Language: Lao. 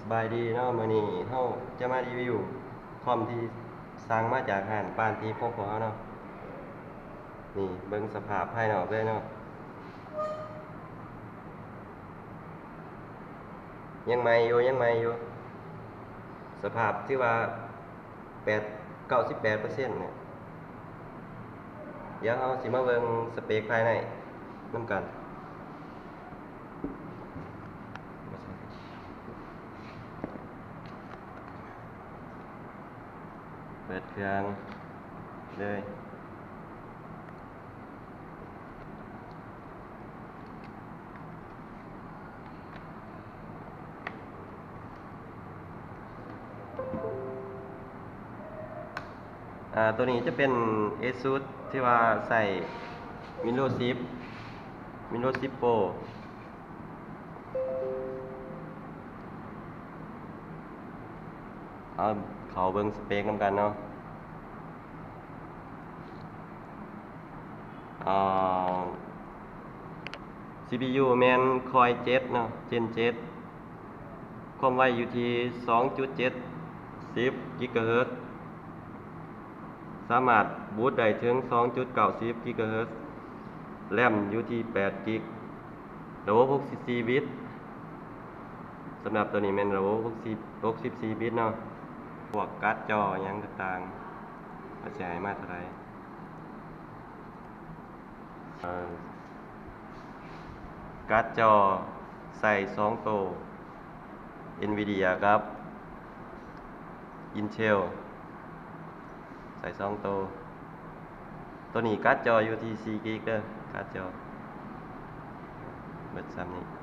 ສະບາຍດີເນາະ, ມື້ນີ້ເຮົາຈະມາຣີວິວຄອມທີ່ສັ່ງມາຈາກຮ້ານປານທິບຂອງພວກເຮົາເນາະ. ນີ້ເບິ່ງສະພາບພາຍນອກເລີຍເນາະ, ຍັງໃໝ່ຢູ່ ຍັງໃໝ່ຢູ່, ສະພາບຖືວ່າ ແປດ ເກົ້າສິບແປດເປີເຊັນເນຍ. ດຽວເຮົາຊິມາເບິ່ງສະເປັກພາຍໃນນຳກັນ. ເປີດເຄື່ອງເລີຍ. ອາ ໂຕນີ້ຈະເປັນ ASUS ທີ່ວ່າໃຊ້ Windows ສິບ Windows ສິບ Pro. ເອົາ ເຂົ້າເບິ່ງສະເປັກນຳກັນເນາະ. ອາ CPU ແມ່ນ Core i ເຈັດເນາະ Gen ເຈັດ, ຄວາມໄວຢູ່ທີ່ ສອງຈຸດເຈັດສິບ ກິກະເຮີດ, ສາມາດບູດໄດ້ເຖິງ ສອງຈຸດເກົ້າສິບ ກິກະເຮີດ, RAM ຢູ່ທີ່ ແປດ ກິກ. ລະບົບ ຫົກສິບສີ່ ບິດ, ສຳລັບໂຕນີ້ແມ່ນລະບົບ ຫົກສິບ ຫົກສິບສີ່ ບິດເນາະ. ພວກກາດຈໍຫຍັງຕ່າງໆ ວ່າຊິໃຫ້ມາເທົ່າໃດ. ເອີ ກາດຈໍໃສ່ສອງໂຕ Nvidia ກັບ Intel ໃສ່ສອງໂຕ. ໂຕນີ້ກາດຈໍຢູ່ທີ່ ສີ່ ກິກເດີ, ກາດຈໍ ເບິດສ່ຳນີ້.